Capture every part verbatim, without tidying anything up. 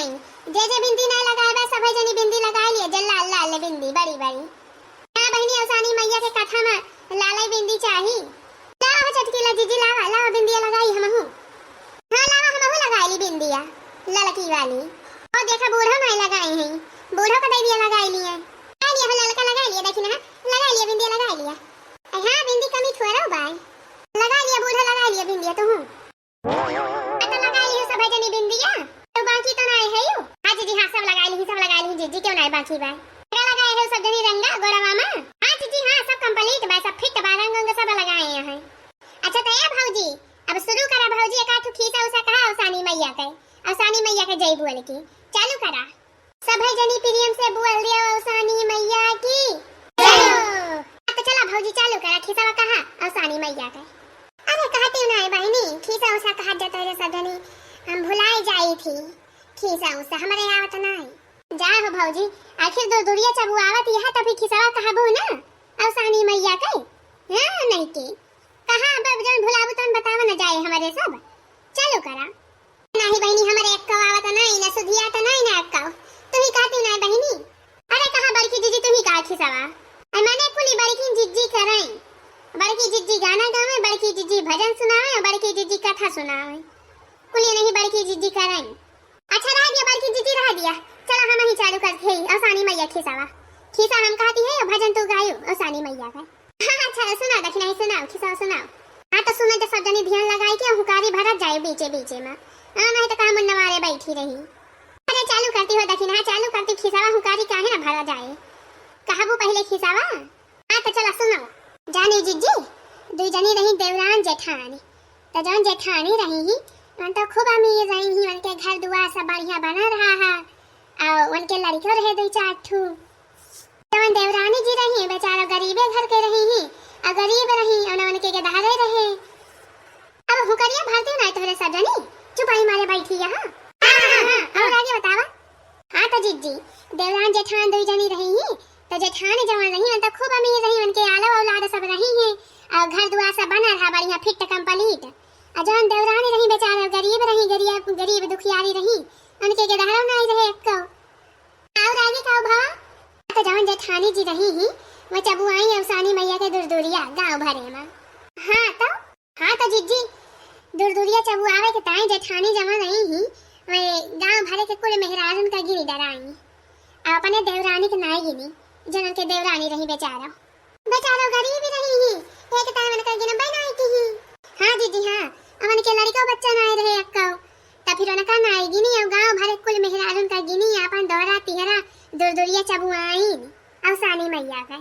जे जे बिंदी नाहीं लगाए बा, सभे जनी बिंदी लगाए लिए, जे लाल लाल बिंदी बड़ी बड़ी। हाँ बहिनी, अवसानी मइया के कथा मा लालई बिंदी चाही। लावा हो छोटकी, ला जीजी, लावा, लावा बिंदिया लगाई हमहू। हाँ, लावा, हमहू लगाई ली बिंदिया, ललकी वाली। ओ देखा, बूढ़ो नाहीं लगाई हैं, बूढ़ो का दे दिया लगाई लिए। लगाई लिए हो ललका, लगाई लिए, देखी ना, लगाई लिए बिंदिया, लगाई लिए। ए हाँ, बिंदी कमी थोड़ा बाय। लगाई लिए बूढ़ो, लगाई लिए बिंदिया तुहू। आ तो लगाई लिए सभे जनी बिंदिया, तो बाकी तो नाहीं है यू। हाँ जीजी, हाँ, सब लगाई ली, सब लगाई ली जीजी, क्यों नाहीं बाकी बा? का लगाए है सब जनी रंगा गोड़वा मा? हाँ जीजी, हाँ, सब complete बा, सब fit बा, रंग अंग सब लगाए हैं। अच्छा तो ए भौजी, अब शुरू करा भौजी, एक आध खीसा उसा कहा अवसानी मइया के, अवसानी मइया के जय बोल के चालू करा। सभे जनी प्रेम से बोल दिया, अवसानी मइया की जय। अब तो चला भौजी, चालू करा खीसा कहा अवसानी मइया के। अरे कहती नाहीं बहिनी, खीसा उसा कहा जाता है सब जनी, हम भुलाई जाई थी, खीसा उसा हमरे आवत नाहीं। जा हो भौजी, आखिर दुरदुरिया चबुआवत यह तभी खीसा कहबू ना अवसानी मइया के। हाँ, नहीं की कहा, अब जौन भुलाबू तौन बतावा न जाए हमरे सब। चालू करा। नाहीं बहिनी, हमरे एक्को आवत नाहीं, न सुधिया त नाहीं, न एक्को। तुही कहती नाहीं बहिनी। अरे कहा बड़की जीजी, तुही कहा खिसवा। ऐ माने कुली बड़की जीजी करैं। बड़की जीजी गाना गावैं, बड़की जीजी भजन सुनावैं, बड़की जीजी कथा सुनावैं। कुली नहीं बड़की जीजी करैं। अच्छा, रह दिया बड़की जीजी, रह दिया। चला, हमहीं चालू करत हई अवसानी मइया खिसवा। खिसा हम कहती है, भजन तू गायू अवसानी मइया का। हाँ, हाँ, अच्छा, सुनाओ, दखिनही सुनाओ, खिसा सुनाओ। हाँ, तो सुनो, तो सब जनी ध्यान लगाई के हुकारी भरत जाए बीचे बीचे मा। हाँ, नहीं तो कहाँ मुन्ना मारे बैठी रही। अरे, चालू करती हो, दखिनहा चालू करती, खिसवा हुकारी काहे ना भरा जाए। कहबू पहिले खिसवा। हाँ, तो चला सुनो। जानी जीजी, दुई जनी रही देवरान जेठानी। तो जौन जेठानी रही ही, उन तो खूब अमीर रही ही, उनके घर दुआर सब बढ़िया बना रहा है, और उनके लड़िको रहे दुई चार ठू। जवन देवरानी जी रही, बेचारा गरीबे घर के रही ही, आ गरीब रही, अउर उनके के धारे रहे। अब हुकरिया भरते ना तोहरे सब जनी, चुपाई मारे बैठी यहाँ। हाँ, हाँ, हाँ, और आगे बतावा। हाँ, तो जीजी, देवरान जेठान दुई जनी रही ही, तो जेठान जवन रही, उन तो खूब अमीर रही, उनके आलो औलाद सब रही हैं, और घर दुआर सब बना रहा बढ़िया fit complete। आ जवन देवरानी रही, बेचारा गरीब रही, गरीब, गरीब दुखियारी रही, उनके के धारो नहीं रहे एक्को। और आगे का भवा? तो जवन जेठानी जी रही ही, वो चबुआई अवसानी मइया के दुरदुरिया गाँव भरे मा। हाँ तो? हाँ तो जीजी, दुरदुरिया चबुआवे के ताई जेठानी जवन रही ही, वे गाँव भरे के कुल मेहरारुन का गिनी डराई। आ अपने देवरानी के नाई गिनी, जवन के देवरानी रही बेचारा। बेचारो गरीब रही ही, एक ताई उनका गिनबे नाई की ही। हाँ जीजी हाँ, अवन के लड़िको बच्चा नाई रहे एक्को। त फिर उनका नाई गिनी, अब गाँव भरे कुल मेहरारुन का गिनी, आपन दोहरा तिहरा दुरदुरिया चबुआइन अवसानी मइया के।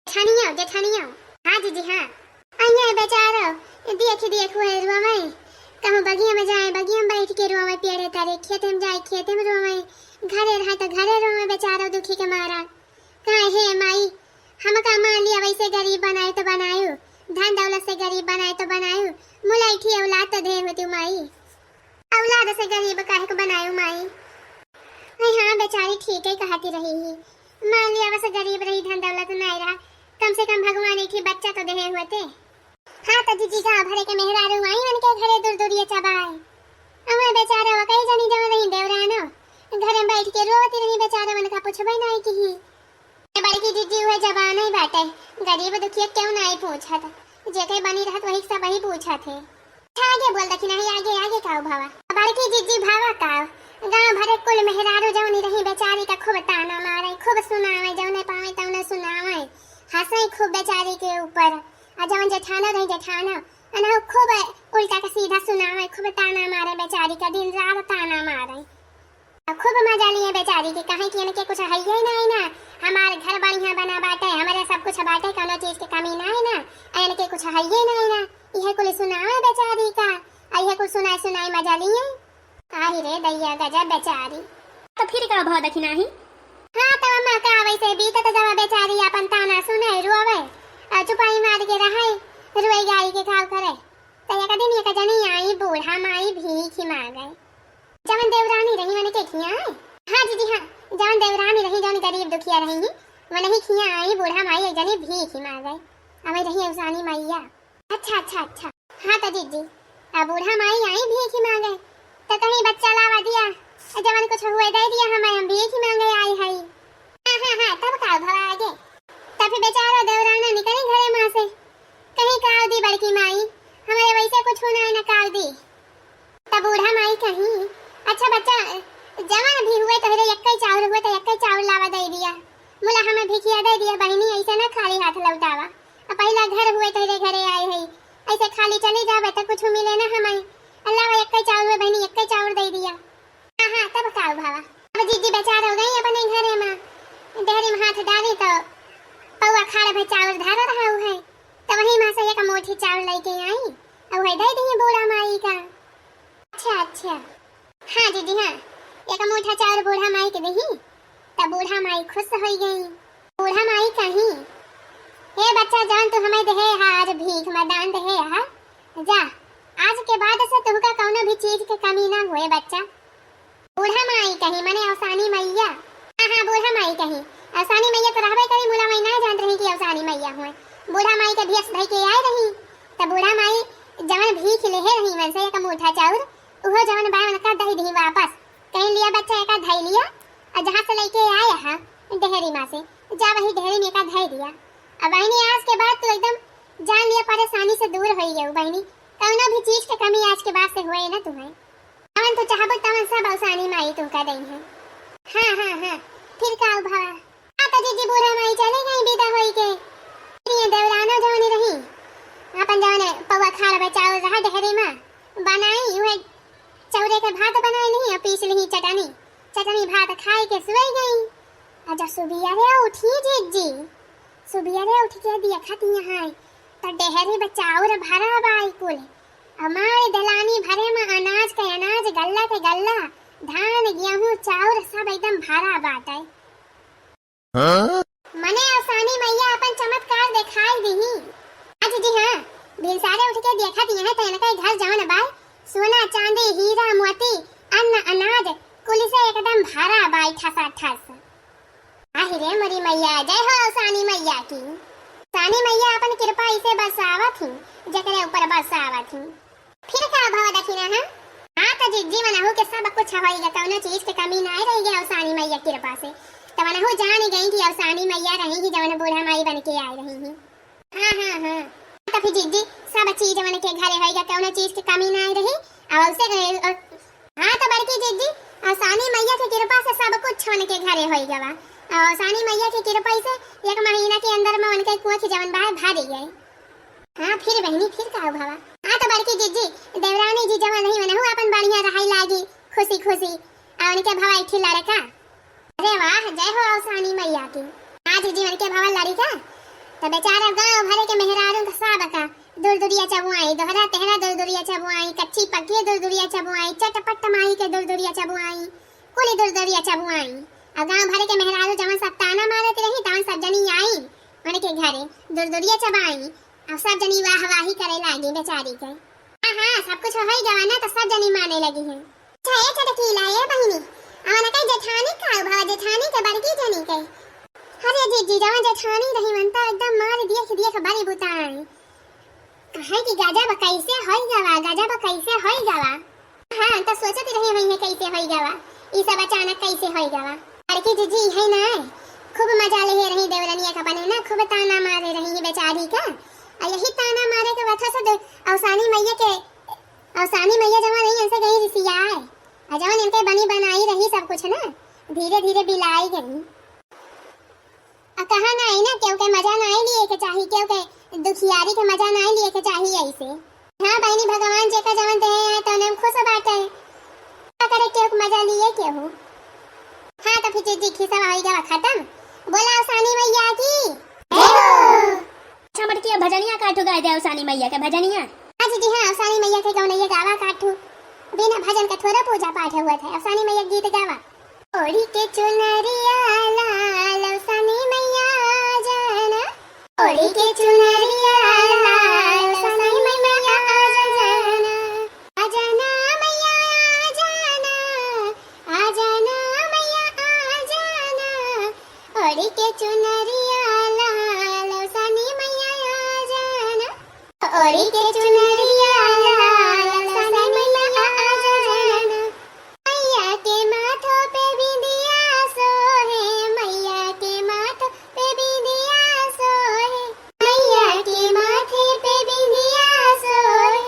जेठनियो, जेठनियो। हाँ जीजी हाँ। अइहे बेचारो, देख देख हुए रोवे। कहूँ बगिया मा जाए, बगिया मा बैठ के रोवे, पेड़े तरे, खेते मा जाए, खेते मा रोवे, घरे रहे तो घरे रोवे बेचारो दुखी के मारा। कहे, हे माई, हमका मान लिया वैसे गरीब बनाए तो बनायु, धन दौलत से गरीब बनाए तो बनायु, मुलैठी औलाद तो ढेर होती माई। औलाद से गरीब काहे को बनायु माई? अरे हाँ, बेचारी ठीक है कहती रही ही। मान लिया बस गरीब रही, धन दौलत नाई रहा, कम से कम भगवान एक ही बच्चा तो देहे होते। हाँ तो जीजी, गाँव भरे के मेहरारू आई उनके घरे दुरदुरिया चबाए। अवे बेचारा वो कई जनी जवन रही देवरानो, घरे में बैठ के रोवती रही बेचारा, उनका पूछबे नाई की ही। ए बड़की जीजी उहे जबान ही बाटे, गरीब दुखिया केहू नाई पूछत, जेके बनी रहत वही सब वही पूछत है। अच्छा, आगे बोल दखिनही, आगे, आगे काऊ भवा? बड़की जीजी भवा काऊ, गाँव भरे कुल मेहरारू जौनी रही बेचारी का खूब ताना मारे, खूब सुनावे, जौने पावे तौने सुनावे, हंसे खूब बेचारी के ऊपर। आ जौन जेठानो रही जेठानो, अनहु खूब उल्टा का सीधा सुनावे, खूब ताना मारे बेचारी का, दिन रात ताना मारे। आ खूब मजा लिए बेचारी के, काहे कि इनके कुछ हइये नाई ना। हमार घर बढ़िया बना बाटे, हमरे सब कुछ बाटे, कौनो चीज के कमी नाई ना। आ इनके कुछ हइये नाई ना, इहे कुल सुनावे बेचारी का, आ इहे कुल सुनाई सुनाई मजा लिए। आही रे दैया गजब बेचारी। तो फिर का भवा दखिनही? हाँ तो अम्मा का वैसे बीतत जवा बेचारी अपन ताना सुने, रोवे, आ चुपाई मार के रहे, रोई गाई के खाव करे। तो एक दिन एक जनी आई बूढ़ा माई भीख मांगे। जवन देवरानी रही, वनके खिया आई। हाँ जीजी, हाँ, जवन देवरानी रही, जवन गरीब दुखिया रही, वनही खिया आई बूढ़ा माई एक जनी भीख मांगे। अवे रही अवसानी मइया। अच्छा, अच्छा, अच्छा। हाँ तो जीजी, अब बूढ़ा माई आई भीख मांगे, तो कहीं बच्चा लावा दिया, जवन कुछ हुआ आओ भावा। अब जिज्जी बेचार हो गई अपने घरे मा। डेहरी मा हाथ डाली तो पौवा खाड़ भर चाउर धरा रहा है, तो वही मा से एक मुट्ठी चाउर लइके आई, और वही दे दी बूढ़ा माई का। अच्छा, अच्छा। हाँ जिज्जी, हाँ, एक मुट्ठा चाउर बूढ़ा माई के दही, तब बूढ़ा माई खुश होई गई। बूढ़ा माई कही, "हे बच्चा, जौन तू हमें देहे हा, आज भीख मा दान देहे हा, जा, आज के बाद से तुहका कौनो भी चीज के कमी ना होए बच्चा।" बूढ़ा माई कही, मने अवसानी मैया। हाँ, हाँ, बूढ़ा माई कही, अवसानी मैया तो रहबे करी, मुला माई ना जानत रही कि अवसानी मैया हुए। बूढ़ा माई के भेष धई के आए रही, तब बूढ़ा माई जवन भीख लेहे रही मन से एक मुट्ठा चाउर, उहो जवन बा उनका दही दही वापस। कहीं लिया बच्चा, एका धई लिया, और जहाँ से लइके आए हा डेहरी मा से, जा वही डेहरी मा एका धई दिया। अब बहिनी, आज के बाद तू एकदम जान लिया परेशानी से दूर होई गयू बहिनी, कौनो भी चीज के कमी आज के बाद से होए ना तुम्हें। जवन तू चाहबू तवन सब अवसानी माई तुहका दई है। हाँ, हाँ, हाँ, फिर का भावा? हाँ तो जिज्जी, बूढ़ा माई चली गई विदा होई के। फिर ये देवरानो जवन रही, अपन जवन पौवा खाड़ बचाओ रहा डेहरी मा, बनाई, उहे चौरे के भात बनाई लिही और पीस लिही चटनी, चटनी भात खाई के सोई गई। और जब सुबियरे उठी जिज्जी, सुबियरे उठ के देखत यहाँ तो डेहरी मा चाउर भरा बाई कुल, हमारे दलानी भरे मा अनाज के अनाज, गल्ला के गल्ला, धान, गेहूं, चाउर सब एकदम भरा बाटे। हाँ? मने अवसानी मैया अपन चमत्कार देखाई दिही। आज जी हाँ, भिनसारे उठ के देखत यहाँ तो इनका घर जवन बाय, सोना, चांदी, हीरा, मोती, अन्न, अनाज, कुल से एकदम भरा बाय ठसा ठस। आहि रे मोरी मैया, जय हो अवसानी मैया की। अवसानी मैया अपन कृपा इसे बरसावत ही, जेकरे ऊपर बरसावत ही। फिर का भवा दखिना है? हाँ, तो जिज्जी मनहू के सब कुछ होइगा, कौनो चीज के कमी नाय रहिगा अवसानी मैया के कृपा से। तो मनहू जान गई कि अवसानी मैया रही ही, जवन बूढ़ा माई बन के आए रही ही। हाँ, हाँ, हाँ। तो फिर जिज्जी सब चीज मन के घरे होइगा, कौनो चीज के कमी नाय रही। और उसे गए, और, हाँ, तो बड़की जिज्जी, अवसानी मैया के कृपा से सब कुछ मन के घरे होइगा बा। और अवसानी मैया के कृपा से एक महीना के अंदर में उनके कोख जवन बा भर गए। हाँ, फिर बहिनी, फिर का भवा? हाँ, तो बड़की जिज्जी, देवरानी जी जवन रही, मनहू अपन बढ़िया रहाई लागी, खुशी खुशी, आ उनके भवा एक ठे लड़का। अरे वाह, जय हो अवसानी मैया की। आज जीवन के भवा लड़का, तो बेचारा गांव भरे के मेहरारू का सब का दुरदुरिया चबुआई, दोहरा तेहरा दुरदुरिया चबुआई, कच्ची पक्की दुरदुरिया चबुआई, चटपट माई के दुरदुरिया चबुआई, कुली दुरदुरिया चबुआई। और गांव भरे के मेहरारू जवन सब ताना मारत रही, तवन सब जनी आई उनके घरे, दुरदुरिया चबाई, अब सब जनी वाहवाही करे लागी बेचारी के। हाँ, हाँ, सब कुछ होई गवा ना, तो सब जनी माने लगी हैं। अच्छा, ए चटकीला, ए बहिनी, अवन के जेठानी का भवा, जेठानी के बड़की जनी के। अरे जिज्जी, जवन जेठानी रही, मन तो एकदम मार देख देख बड़ी बुताई। कहे कि गजब कैसे होई गवा, गजब कैसे होई गवा। हाँ, तो सोचत रही हुई है कैसे होई गवा, ई सब अचानक कैसे होई गवा। बड़की जिज्जी है ना, खूब मजा ले रही देवरनिया का बने ना, खूब ताना मारे रही है बेचारी का। और यही ताना मारे के वजह से दे-, अवसानी मैया के, अवसानी मैया जवन रही इनसे गई रिसियाए। और जवन इनके बनी बनाई रही सब कुछ ना, धीरे धीरे बिलाई गई। आ कहा ना आई ना, केहू के मजा ना आई लिए के चाही, केहू के दुखियारी के मजा ना आई लिए के चाही ऐसे। हाँ बहिनी, भगवान जेका जवन देहे हैं, तौने हम खुश बाटे। का करे केहू के मजा लिए केहू। हाँ, तो फिर जिज्जी खिसवा होई गवा खत्म। बोला अवसानी मैया की। जय हो। अच्छा, मटकिया भजनिया काठू गाय दे, अवसानी मैया के भजनिया। हाँ जिज्जी, हाँ, अवसानी मैया के गौनैया गावा काठू। बिना भजन के थोड़ा पूजा पाठ हुआ था, अवसानी मैया गीत गावा। ओढ़ी के चुनरिया लाल अवसानी मैया आ जाना। ओढ़ी के चुनरिया लाल अवसानी मैया आ जाना। आ जाना मैया आ जाना, आ जाना मैया आ जाना। ओढ़ी के चुनरिया लाल अवसानी मैया आ जाना। ओढ़ी के चुनरिया लाल अवसानी मैया आ जाना। मैया के माथो पे बिंदिया सोहे, मैया के माथो पे बिंदिया सोहे, मैया के माथे पे बिंदिया सोहे,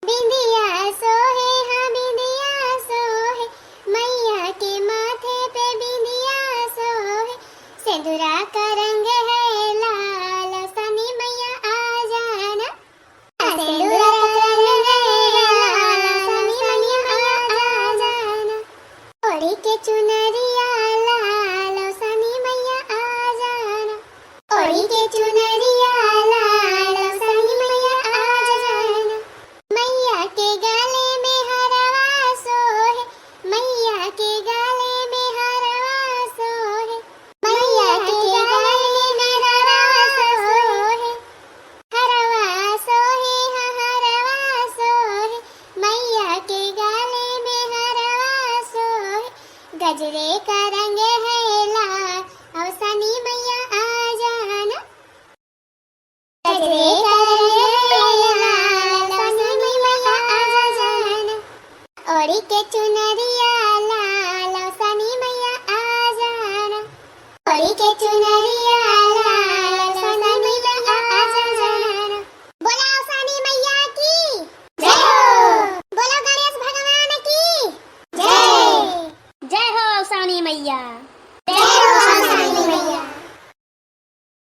बिंदिया सोहे, हाँ बिंदिया सोहे, मैया के माथे पे बिंदिया सोहे, सेंदुरा का रंग ओढ़ी के चुनरिया लाल, अवसनी मैया आ जाना। ओढ़ी के चुनरिया लाल, अवसनी मैया आ जाना। मैया के गले में हरवा सोहे, मैया के गले में हरवा सोहे। मैया के गले में हरवा सोहे। हरवा सोहे, हाँ, हरवा सोहे। मैया के गले में हरवा सोहे। गजरे का रंग है लाल, अवसनी मैया आ जाना। गजरे का रंग है लाल, अवसनी मैया आ जाना। ओढ़ी के चुनर